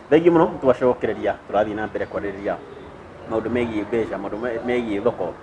Thengiũ mũno twacokereria tũrathiĩ na mbere kwarĩrĩria maũndũ megiĩ mbeca, maũndũ megiĩ thoko,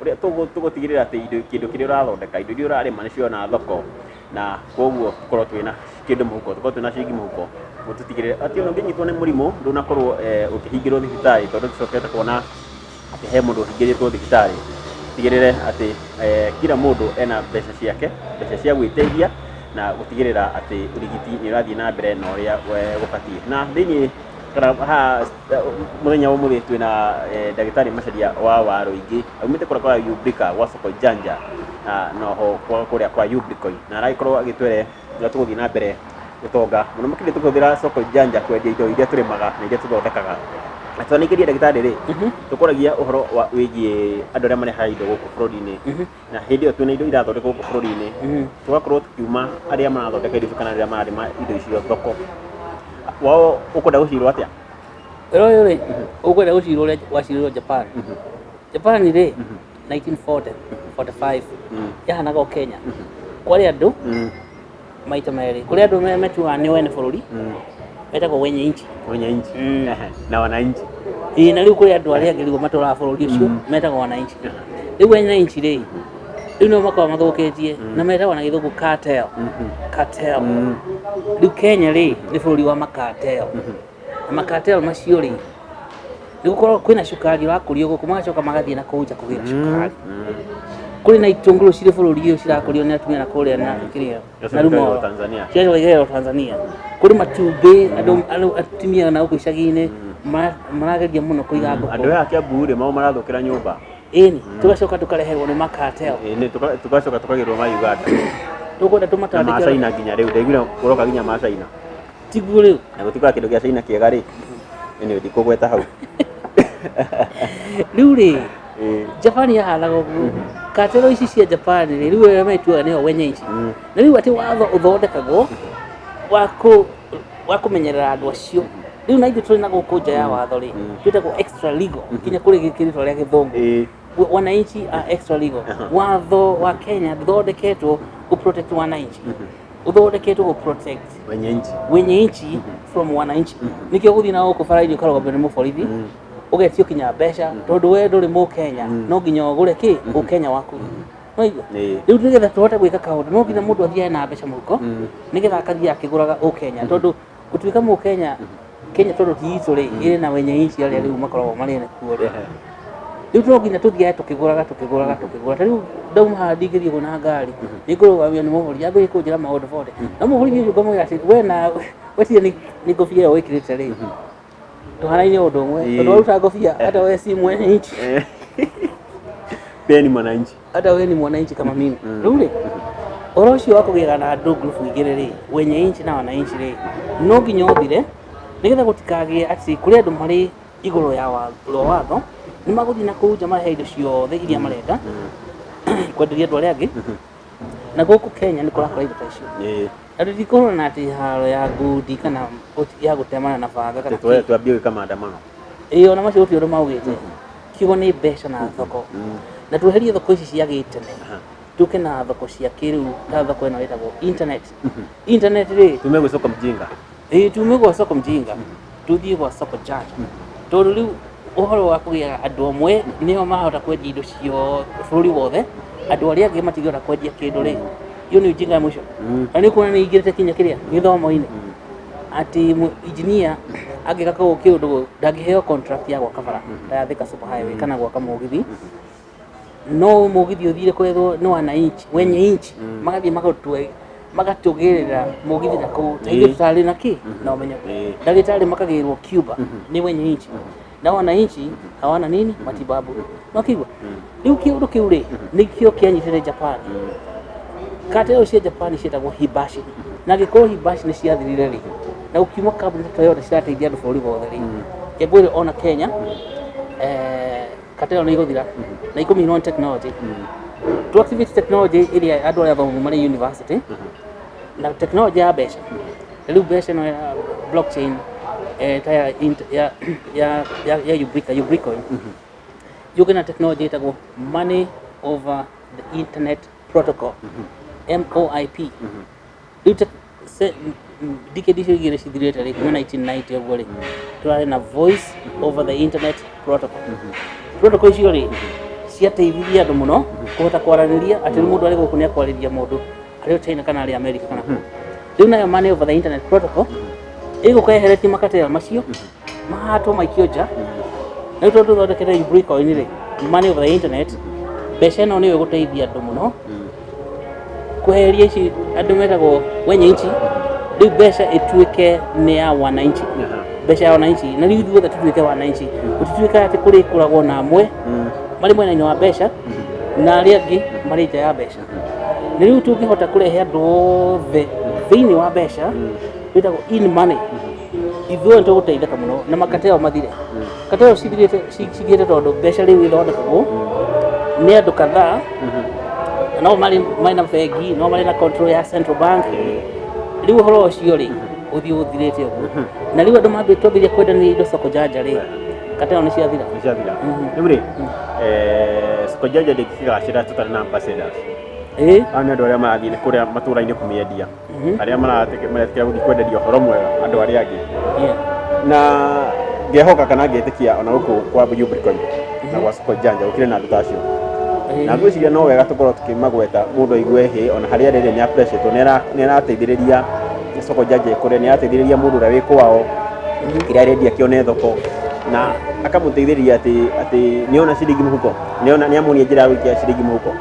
ũrĩa tũgũtigĩrĩra atĩ indo kĩndũ kĩrĩa ũrathondeka, indo iria ũrarĩma nĩ ciona thoko, na koguo tũkorwo twĩna kĩndũ mũhuko, tũkorwo twĩna ciringi mũhuko, nĩguo tũtigĩrĩre atĩ ona ũngĩnyitwo nĩ mũrimũ ndũnakorwo ũkĩhingĩrwo thibitarĩ, tondũ tũcokete kuona atĩ he mũndũ ũhingĩrĩtwo thibitarĩ. Tigĩrĩre atĩ kila mũndũ ena mbeca ciake, mbeca cia gwĩteithia na gũtigĩrĩra atĩ ũrigiti nĩ ũrathiĩ na mbere na ũrĩa gũbatiĩ. Na thĩiniĩ kana haha mũthenya wa ũmũthĩ twĩna ndagĩtarĩ Macharia wa Warũingĩ, aumĩte kũrĩa kwa Ubrica gwa Soko Janja, na noho kũrĩa kwa Ubricoin, na aragĩkorwo agĩtwĩra ũrĩa tũgũthiĩ na mbere gũtonga mũno makĩria tũkĩhũthĩra Soko Janja kwendia indo iria tũrĩmaga na iria tũthondekaga. Na twanĩkĩria ndagĩtarĩ rĩ, tũkwaragia ũhoro wa wĩgiĩ andũ arĩa marehaga indo gũkũ bũrũri-inĩ, na hĩndĩ ĩyo twĩna indo irathondekwo gũkũ bũrũri-inĩ, tũgakorwo tũkiuma arĩa marathondeka indo icio kana arĩa mararĩma indo icio thoko. Wao ũkwenda gũcirwo atĩa? Wĩra ũyũ rĩ, ũkwenda gũcirwo ũrĩa wacirirwo Japan. Japan rĩ, 1940, 45, yahanaga o Kenya. Kwarĩ andũ maita merĩ. Kũrĩ andũ metuaga nĩ wene bũrũri, metagwo wenye nchi. Wenye nchi. Na wananchi. Ĩĩ, na rĩu kũrĩ andũ arĩa angĩ rĩu matũraga bũrũri ũcio metagwo wananchi. Rĩu wenye nchi rĩ, rĩu nĩo makoragwo mathũkĩtie na metagwo na gĩthũngũ cartel. Cartel. Rĩu Kenya rĩ, nĩ bũrũri wa macartel. Na macartel macio rĩ, nĩ gũkorwo kwĩna cukari ũrakũrio gũkũ, magacoka magathiĩ na kũu nja kũgĩra cukari. Kũrĩ na itũngũrũ cirĩ bũrũri ũyũ cirakũrio nĩ atumia na kũrĩa na kĩrĩa na Rumoro. Tanzania. Cigacoka ikarehwo Tanzania. Kũrĩ matumbĩ andũ atumia na gũkũ icagi-inĩ marageria mũno kũiga ngũkũ. Andũ aya a Kiambu rĩ, mao marathũkĩra nyũmba. Ĩni, tũgacoka tũkareherwo nĩ macartel. Ĩĩ, tũgacoka tũkagĩrwo ma Uganda. Tũkwenda Na ma tũmatandĩke. China nginya rĩu, ndaiguire kũroka nginya ma China. Tiguo rĩu. Na gũtikoragwo kĩndũ kĩa China kĩega rĩ. Anyway, ndikũgweta hau. Rĩu rĩ, Japan yahanaga ũguo. Cartel ici cia Japan rĩ, rĩu arĩa metuaga nĩo wenye nchi. Na rĩu atĩ watho ũthondekagwo wa kũmenyerera andũ acio. Rĩu na ithuĩ tũrĩ na gũkũ nja ya watho rĩ, twĩtagwo extra legal, nginya kũrĩ rĩtwa rĩa gĩthũngũ. Wananchi are extra legal. Watho wa Kenya ndũthondeketwo gũ protect wananchi. Ũthondeketwo gũ protect Wenye nchi. wenye nchi from wananchi. Nĩkĩo gũthiĩ na gũkũ bara-inĩ ũkarũgamio nĩ mũborithi, ũgetio kinya mbeca, tondũ we ndũrĩ mũkenya, no nginya ũgũre kĩ ũkenya waku. Waigua? Rĩu nĩgetha tũhote gwĩka kaũndũ, no nginya mũndũ athiĩ na mbeca mũhuko, nĩgetha akathiĩ akĩgũraga ũkenya, tondũ gũtuĩka mũkenya Kenya tondũ ti itũ rĩ, ĩrĩ na wenye nchi arĩa rĩu makoragwo marĩ ene kuo rĩ. Rĩu no nginya tũthiage tũkĩgũraga tũkĩgũraga tũkĩgũra. Ta rĩu ndauma haha ndingĩthiĩ kũ na ngari, nĩngũrũgamio nĩ mũborithi ambĩrĩrie kũnjĩra maũndũ bote. No mũborithi ũcio ngamwĩra atĩ we na we tiga nĩ ngobia ĩyo wĩkĩrĩte rĩ, tũhanaine ũndũ ũmwe, tondũ waruta ngobia hata we si mwenye nchi. Pia ni mwananchi. Hata we ni mwananchi kama mimi. Rĩu rĩ, ũhoro ũcio wa kũgĩra na andũ ngurubu igĩrĩ rĩ, wenye nchi na wananchi rĩ, no nginya ũthire nĩgetha gũtikagĩe atĩ kũrĩ andũ marĩ igũrũ ya watho, nĩ magũthiĩ na kũu nja marehe indo ciothe iria marenda kwenderia andũ arĩa angĩ. Na gũkũ Kenya nĩ kũrakũra indo ta icio. Na tũtikũhũrana na atĩ haro ya ngundi kana ya gũtemana na banga kana kĩ. Twambie gwĩka maandamano. Ĩĩ, ona macio gũtirĩ ũndũ maugĩte. Kiugo nĩ mbeca na thoko. Na tweherie thoko ici cia gĩtene, tũke na thoko cia kĩrĩu ta thoko ĩno ĩtagwo internet. Internet rĩ, Tume gwĩ soko mjinga. Ĩĩ, tume gwa soko mjinga, tũthiĩ gwa soko janja. Tondũ rĩu ũhoro wa kũgĩa andũ amwe nĩo marahota kwendia indo ciothe bũrũri wothe, andũ arĩa angĩ matingĩhota kwendia kĩndũ rĩ, iyo nĩ ujinga ya mũico. Na nĩ ũkuona nĩ ingĩrĩte kinya kĩrĩa gĩthomo-inĩ, atĩ engineer angĩka kĩũndũ ndangĩheo contract ya gwaka bara ta ya Thika Super Highway kana gwaka mũgithi, no mũgithi ũthire kwethwo nĩ wananchi wenye nchi, magathiĩ magatũgĩrĩra mũgithi na kũu, ta ithuĩ tũtarĩ na kĩ na ũmenyo. Ndagĩtarĩ makagĩrwo Cuba nĩ wenye nchi, na wananchi hawana nini matibabu. Wakigua rĩu kĩũndũ kĩu rĩ, nĩkĩo kĩanyitĩte Japan. Cartel cia Japan ciĩtagwo Hibachi, na angĩkorwo Hibachi nĩ ciathirire rĩ, na gũkiuma kambuni ta Toyota cirateithia andũ bũrũri wothe rĩ, ngwĩre ona Kenya cartel nĩ igũthira na ikũminwo nĩ technology. To activate technology ĩrĩa andũ arĩa athomu marĩ university na technology ya mbeca. Rĩu mbeca ĩno ya blockchain, ta ya ya ya ya ya Ubrica, Ubricoin yũke na technology ĩtagwo money over the internet protocol, MOIP. Rĩu Decade icio igĩrĩ cithirĩte rĩ, kuma 1990 ũguo rĩ, tũrarĩ na voice over the internet protocol. Protocol icio rĩ, ciateithirie andũ mũno kũhota kwaranĩria, atĩ rĩu mũndũ arĩ gũkũ nĩ akwarĩria mũndũ arĩ o China kana arĩ America kana kũ. Rĩu nayo money over the internet protocol ĩgũka yeheretie macartel macio, mahatwo maikio nja. Na rĩu tondũ tũthondekete Ubricoin rĩ, money over the internet, mbeca ĩno nĩyo ĩgũteithia andũ mũno kweheria ici andũ metagwo wenye nchi. Rĩu mbeca ĩtuĩke nĩ ya wananchi, mbeca ya wananchi, na rĩu ithuothe tũtuĩke wananchi. Gũtituĩka atĩ kũrĩ kũragwo na amwe marĩ mwena-inĩ wa mbeca na arĩa angĩ marĩ nja ya mbeca. Na rĩu tũngĩhota kũrehe andũ othe thĩinĩ wa mbeca wĩtagwo in money, ithuothe tũgũteithĩka mũno na macartel mathire. Cartel cithirĩte, cigĩte tondũ mbeca rĩu ithondekagwo nĩ andũ kadhaa, na no marĩ na bengi, no marĩ na control ya central bank. Rĩu ũhoro ũcio rĩ, ũthiĩ ũthirĩte ũguo. Na rĩu andũ mambĩ twambĩrĩria kwendanĩria indo soko janja rĩ, cartel nĩ ciathira. Nĩ ciathira. Rĩu rĩ, soko janja ndĩngĩkĩgacĩra tũtarĩ na ambassadors. Aya nĩ andũ arĩa marathiĩ kũrĩa matũra-inĩ kũmĩendia, arĩa maretĩkĩra gũthiĩ kwenderia ũhoro mwega andũ arĩa angĩ. Na ngehoka kana ngetĩkia ona gũkũ kwa Ubricoin na gwa soko janja gũkĩrĩ na andũ ta acio. Na ngwĩciria no wega tũkorwo tũkĩmagweta, mũndũ aigue hĩ ona harĩa arĩ nĩ appreciate, nĩ arateithĩrĩria soko janja ĩkũre, nĩ arateithĩrĩria mũndũ ũrĩa wĩ kwao kĩrĩa arendia kĩone thoko, na akamũteithĩrĩria atĩ nĩona ciringi mũhuko, nĩona nĩamuonia njĩra ya gũikia ciringi mũhuko.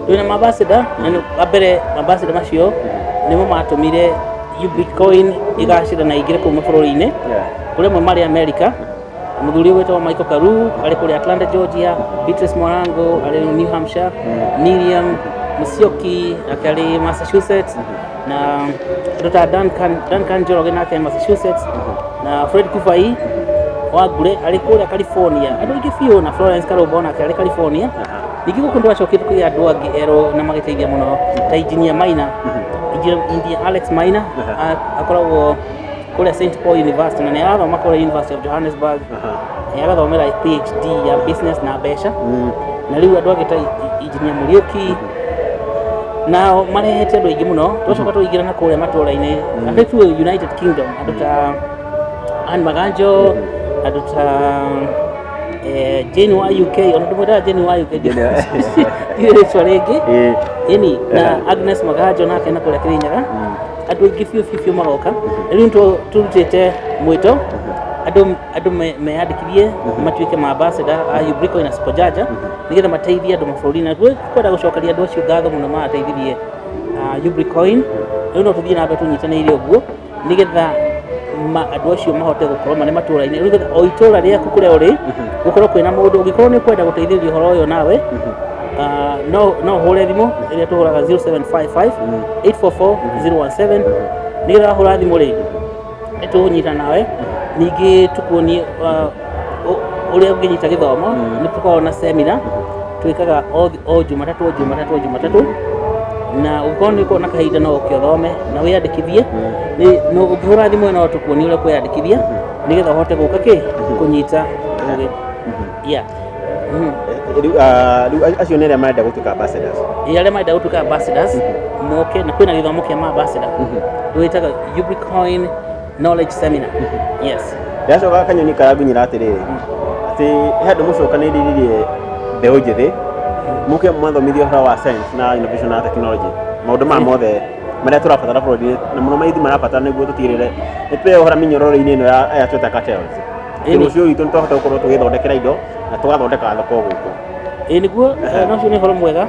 Twĩna mambassador, na wa mbere mambassador macio nĩmo matũmire Ubricoin ĩgacĩre na ĩingĩre kũu mabũrũri-inĩ. Kũrĩ amwe marĩ America, mũthuri ũyũ wĩtagwo Michael Karu arĩ kũrĩa Atlanta, Georgia, Beatrice Morango arĩ New Hampshire, Miriam Musyoki nake arĩ Massachusetts, na andũ ta Duncan Njoroge nake Massachusetts, na Fred Kufai wa Ngure arĩ kũrĩa California, andũ aingĩ biũ, na Florence Karũmbo nake arĩ California. Ningĩ gũkũ nĩtwacokire kũgĩa andũ angĩ erũ na magĩteithia mũno, ta Engineer Maina, Engineer Alex Maina, akoragwo kũrĩa St Paul University na nĩ arathoma kũrĩa University of Johannesburg. Nĩ arathomera PhD ya business na mbeca. Na rĩu andũ angĩ ta Engineer Mũriũki nao marehete andũ aingĩ mũno. Twacoka tũingĩra na kũrĩa matũra-inĩ, andũ tu United Kingdom, andũ ta Anne Maganjo, andũ ta Jane wa UK, ona ndũmwĩtaga Jane wa UK, ndiũĩ rĩtwa rĩngĩ. Ĩni na Agnes Maganjo nake na kũrĩa Kĩrĩnyaga, andũ aingĩ biũ biũ biũ maroka. Rĩu tũrutĩte mwĩto andũ meyandĩkithie matuĩke ma ambassador a Ubricoin na Soko Janja, nĩgetha mateithie andũ mabũrũri-inĩ. Na kwenda gũcokeria andũ acio ngatho mũno marateithirie Ubricoin. Rĩu no tũthiĩ na mbere tũnyitanĩire ũguo, nĩgetha andũ acio mahote gũkorwo marĩ matũra-inĩ. Rĩu nĩgetha o itũra rĩaku kũrĩa ũrĩ gũkorwo kwĩna mũndũ ũngĩkorwo nĩ ũkwenda gũteithĩrĩria ũhoro ũyũ nawe, no ũhũre thimũ ĩrĩa tũhũraga 0755 844 017. Nĩgetha wahũra thimũ rĩ, nĩ tũkũnyita nawe, ningĩ tũkuonie ũrĩa ũngĩnyita gĩthomo. Nĩ tũkoragwo na seminar twĩkaga o Jumatatũ, o Jumatatũ, o Jumatatũ, na ũngĩkorwo nĩ ũkorwo na kahinda no ũke ũthome na wĩyandĩkithie. No ũngĩhũra thimũ ĩno, no tũkuonie ũrĩa kwĩyandĩkithia nĩgetha ũhote gũka kĩ kũnyita ũgĩ. Yeah. Rĩu acio nĩ arĩa marenda gũtuĩka ambassadors. Ĩ, arĩa marenda gũtuĩka ambassadors moke, na kwĩna gĩthomo kĩa ma ambassador twĩtaga Ubricoin Knowledge Seminar. Yes. Ndĩracoka kanyoni karangunyĩra atĩrĩrĩ, atĩ he andũ mũcokanĩrĩirie mbeũ njĩthĩ mũke mwathomithie ũhoro wa science na innovation na technology, maũndũ maya mothe marĩa tũrabatara bũrũri-inĩ, na mũno maithi marabatara nĩguo tũtigĩrĩre nĩ twehora mĩnyororo-inĩ ĩno ya aya tweta cartels. Rũciũ rwitũ nĩ twahota gũkorwo tũgĩthondekera indo na tũgathondeka thoko gũkũ. Ĩ nĩguo, na ũcio nĩ ũhoro mwega.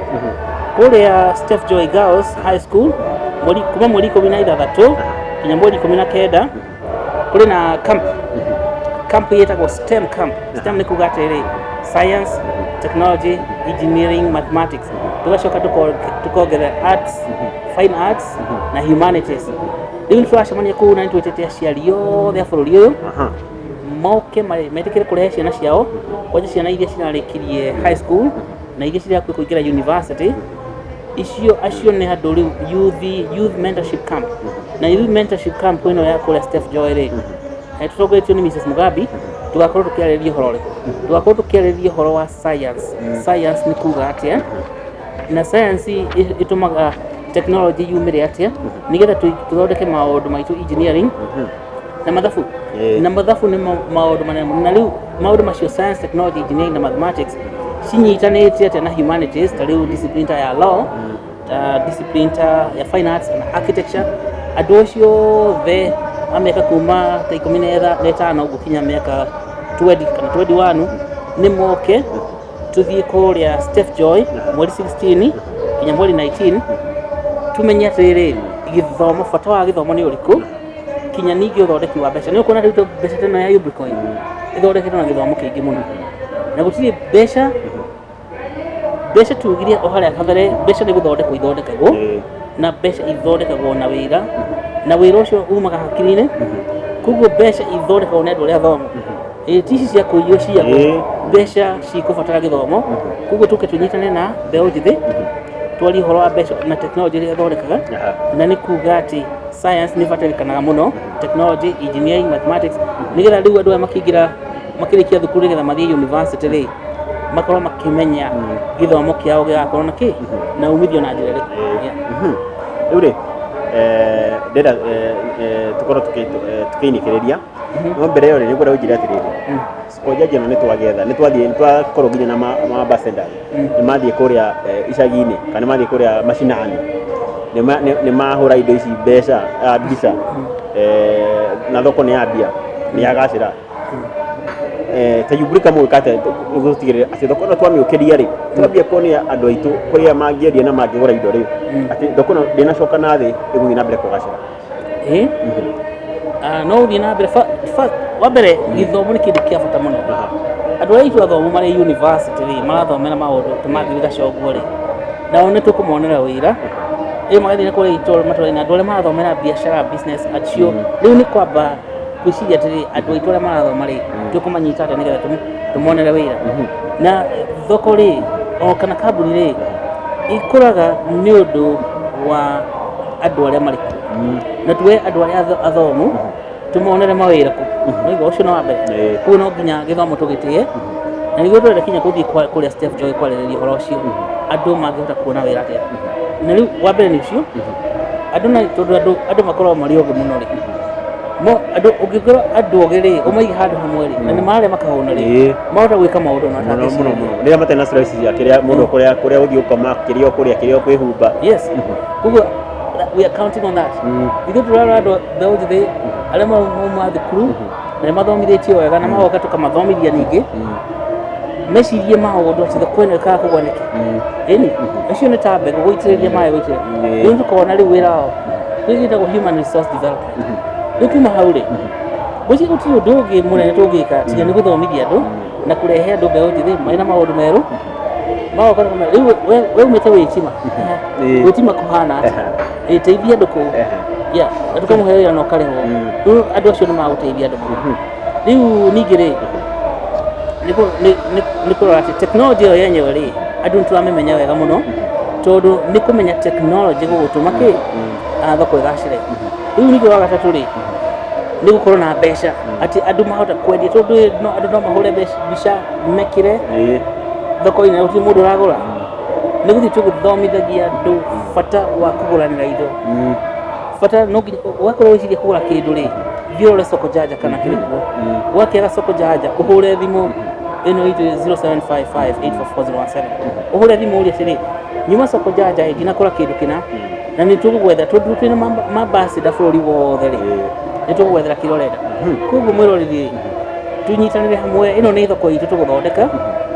Kũrĩa Steph Joy Girls High School, mweri kuma mweri 16 nginya mweri 19, kũrĩ na camp ĩtagwo STEM camp. STEM nĩ kuga atĩrĩrĩ, science, technology, engineering, mathematics, tũgacoka tũkongerera arts, fine arts na humanities. Rĩu nĩ tũracemania kũu na nĩ twĩtĩte aciari othe a bũrũri ũyũ moke metĩkĩre kũrehe ciana ciao, kwanja ciana iria cirarĩkirie high school na iria cirĩ hakuhĩ kũingĩra university. Icio acio nĩ andũ rĩu youth mentorship camp. Na youth mentorship camp ĩno ya kũrĩa Steph Joy rĩ, tũtongoretio nĩ Mrs Mugambi, tũgakorwo tũkĩarĩrĩria ũhoro ũrĩkũ? Tũgakorwo tũkĩarĩrĩria ũhoro wa science. Science nĩ kuga atĩa, na science ĩtũmaga Technology yumire atĩa nĩgetha tũthondeke maũndũ maitũ, engineering na mathabu. Na mathabu nĩ maũndũ manene mũno. Na rĩu maũndũ macio, science, technology, engineering na mathematics, cinyitanĩte atĩa na humanities, ta rĩu discipline ta ya law, ta discipline ta ya fine arts na architecture? Andũ acio othe a mĩaka kuma ta 15 ũguo kinya mĩaka 20 kana 21 nĩ moke tuthiĩ kũrĩa Steph Joy mweri 16 nginya mweri 19, tumenye atĩrĩrĩ, gĩthomo, bata wa gĩthomo nĩ ũrĩkũ, kinya ningĩ ũthondeki wa mbeca. Nĩ ũkuona rĩu mbeca ta ĩno ya Ubricoin ĩthondeketwo na gĩthomo kĩingĩ mũno, na gũtirĩ mbeca. Mbeca tugire o harĩa kabere, mbeca nĩ gũthondekwo ithondekagwo, na mbeca ithondekagwo na wĩra, na wĩra ũcio umaga hakiri-inĩ. Koguo mbeca ithondekagwo nĩ andũ arĩa athomu. Ĩ ti ici cia kũiywo ciagwo. Mbeca cikũbatara gĩthomo. Koguo tũke tũnyitane na mbeũ njĩthĩ, twarie ũhoro wa mbeca na tekinoronjĩ ĩrĩa ĩthondekaga. Na nĩ kuga atĩ science nĩ ĩbatarĩkanaga mũno, technology, engineering, mathematics, nĩgetha rĩu andũ aya makĩingĩra, makĩrĩkia thukuru, nĩgetha mathiĩ university rĩ, makorwo makĩmenya gĩthomo kĩao gĩgakorwo na kĩ na umithio na njĩra ĩrĩkũ. Yeah. Rĩu rĩ, ndĩrenda tũkorwo tũkĩinĩkĩrĩria, no mbere ĩyo rĩ, nĩngwenda ũnjĩre atĩrĩrĩ, soko janja ĩno nĩ twagetha, nĩ twathiĩ, nĩ twakorwo nginya na ma ambassadors nĩ mathiĩ kũrĩa icagi-inĩ kana nĩ mathiĩ kũrĩa macinani, nĩ mahũra indo ici mbeca, mbica, na thoko nĩ yambia, nĩ yagacĩra. Ta Ubrica mũgĩka atĩa gũtigĩrĩra atĩ thoko ĩno twamĩũkĩria rĩ, twambia kuonia andũ aitũ kũrĩa mangĩendia na mangĩgũra indo rĩ, atĩ thoko ĩno ndĩnacoka na thĩ, ĩgũthiĩ na mbere kũgacĩra? Ĩĩ. Ah, no ũthiĩ na mbere. Wa mbere, gĩthomo nĩ kĩndũ kĩa bata mũno. Andũ arĩa aitũ athomu marĩ university rĩ, marathomera maũndũ ta mathiĩ gacongwo rĩ, nao nĩ tũkũmonera wĩra ĩ magathiĩ na kũrĩa itũra matũra-inĩ. Andũ arĩa marathomera biacara, business, acio rĩu nĩ kwamba gwĩciria atĩrĩ, andũ aitũ arĩa marathoma rĩ, tũkũmanyita atĩa nĩgetha tũmonere wĩra? Na thoko rĩ, o kana kambuni rĩ, ikũraga nĩ ũndũ wa andũ arĩa marĩ kuo. Na tuwe andũ arĩa athomu tũmonere mawĩra kũ nĩguo ũcio nĩ wa mbere. Koguo no nginya gĩthomo tũgĩtĩe, na nĩguo tũrenda kinya gũthiĩ kũrĩa Steph Joy kwarĩrĩria ũhoro ũcio, andũ mangĩhota kuona wĩra atĩa. Na rĩu wa mbere nĩ ũcio andũ, na tondũ andũ makoragwo marĩ ogĩ mũno rĩ, mo andũ ũngĩkorwo andũ ogĩ rĩ, ũmaige handũ hamwe rĩ, na nĩ marĩa makahũna rĩ, mahota gwĩka maũndũ na Mũno mũno mũno, rĩrĩa matarĩ na stress cia kĩrĩa mũndũ kũrĩa ũthiĩ ũkoma, kĩrĩa ũkũrĩa, kĩrĩa ũkwĩhumba. Yes, koguo we are counting on that. Ithuĩ tũrarora andũ mbeũ njĩthĩ arĩa mauma thukuru na nĩ mathomithĩtio wega, na magoka tũkamathomithia ningĩ mecirie maũndũ atĩ thoko ĩno ĩkaga kũgwa nĩkĩ. Ĩni ũcio nĩ ta mbegũ gũitĩrĩria maĩ, gũitĩrĩria. Rĩu tũkona rĩu wĩra wao rĩu gĩtagwo human resource development. Rĩu kuma hau rĩ, gwĩciria gũtirĩ ũndũ ũngĩ mũnene tũngĩka tiga nĩ gũthomithia andũ na kũrehe andũ mbeũ njĩthĩ marĩ na maũndũ merũ magoka na rĩu we umĩte wĩtima. Gwĩtima kũhana atĩa? Ĩ teithia andũ kũu. Yeah, na tũkamũhe wĩra na ũkarĩhwo. Rĩu andũ acio nĩ magũteithia andũ mũno. Rĩu ningĩ rĩ, nĩ kũrora atĩ tekinoronjĩ ĩyo yenyewe rĩ, andũ nĩ tũramĩmenya wega mũno, tondũ nĩ kũmenya tekinoronjĩ gũgũtũma kĩ thoko ĩgacĩre. Rĩu ningĩ wa gatatũ rĩ, nĩ gũkorwo na mbeca atĩ andũ mahota kwendia, tondũ no andũ no mahũre mbica mekĩre thoko-inĩ na gũtirĩ mũndũ ũragũra. Nĩ gũthiĩ tũgĩthomithagia andũ bata wa kũgũranĩra indo. Bata no nginya ũgakorwo wĩcirie kũgũra kĩndũ rĩ, thiĩ ũrore soko janja kana kĩrĩ kuo. Wakĩaga soko janja, ũhũre thimũ ĩno itũ 0755844017, ũhũre thimũ ũrie atĩrĩ, nyuma soko janja ĩ, ndinakora kĩndũ kĩna, na nĩ tũgũgwetha, tondũ twĩna mambassador bũrũri wothe rĩ, nĩ tũgũgwethera kĩrĩa ũrenda. Koguo mwĩroreri rĩ, tunyitanĩre hamwe. Ĩno nĩ thoko itũ tũgũthondeka,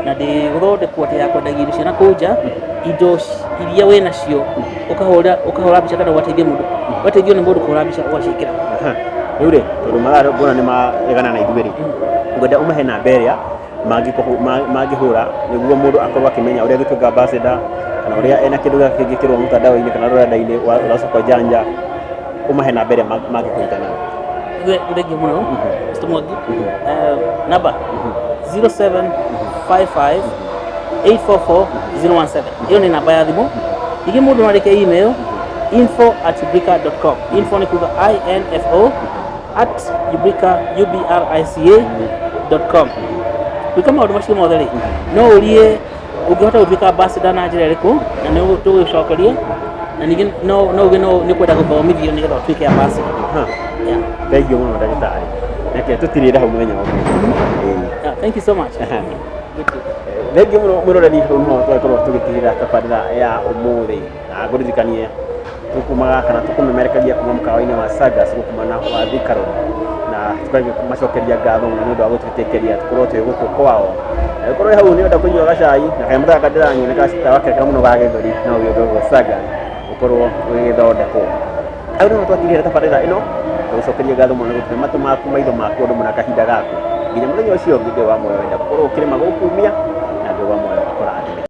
na ndĩgũthondekwo atĩ ya kwendagia indo cia na kũu nja. Indo iria wĩ nacio ũkahũra mbica kana ũgateithia mũndũ, ũgateithio nĩ mũndũ kũhũra mbica ũgaciĩkĩra. Rĩu rĩ, tondũ mathaa nguona nĩ maregana na ithuĩ rĩ, ngwenda ũmahe namba ĩrĩa mangĩhũra nĩguo mũndũ akorwo akĩmenya ũrĩa angĩtuĩka ambassador kana ũrĩa ena kĩndũ gĩake kĩngĩkĩrwo mũtandao-inĩ kana rũrenda-inĩ rwa soko janja. Ũmahe namba ĩrĩa mangĩkũnyita nayo. Thengiũ mũno, Mr. Mwangi. Namba 0755 844 017, ĩyo nĩ namba ya thimũ. Ningĩ mũndũ no andĩke email info@ubrica.com. Info nĩ kuga info, at ubrica, ubrica.com. Gwĩka maũndũ macio mothe rĩ, no ũrie ũngĩhota gũtuĩka ambassador na njĩra ĩrĩkũ, na nĩ tũgũgũcokeria. Na Na ningĩ no uge no nĩ kwenda gũthomithio nĩgetha ũtuĩke ambassador. Yeah. Thengiũ mũno ndagĩtarĩ, reke tũtirĩre hau mũthenya ũngĩ. Ĩĩ. Yeah, thank you so much. Good to Thengiũ mũno mwĩroreri, hau nĩho twakorwo tũgĩtigĩra tabarĩra ya ũmũthĩ, na ngũririkanie tũkumaga kana tũkũmemerekagia kuma mũkawa-inĩ wa Sagas gũkũ mwena wa Thika Road, na tũkamacokeria ngatho mũno nĩ ũndũ wa gũtwĩtĩkĩria tũkorwo twĩ gũkũ kwao. Na ũkorwo wĩ hau nĩ ũrenda kũnyua gacai na kanyamũ gaka ndĩranyua nĩ gacitawa kega mũno ga gĩthũri, no ũgĩũke gũkũ Sagas ũkorwo ũgĩgĩthondekwo. Hau nĩho twatigĩra tabarĩra ĩno, tũgũcokeria ngatho mũno nĩ gũtũhe matũ maku, maitho maku, ũndũ mũna kahinda gaku. Nginya mũthenya ũcio ũngĩ, Ngai wa muoyo wenda gũkorwo ũkĩrĩma gũkumia, na Ngai wa muoyo akũrathime.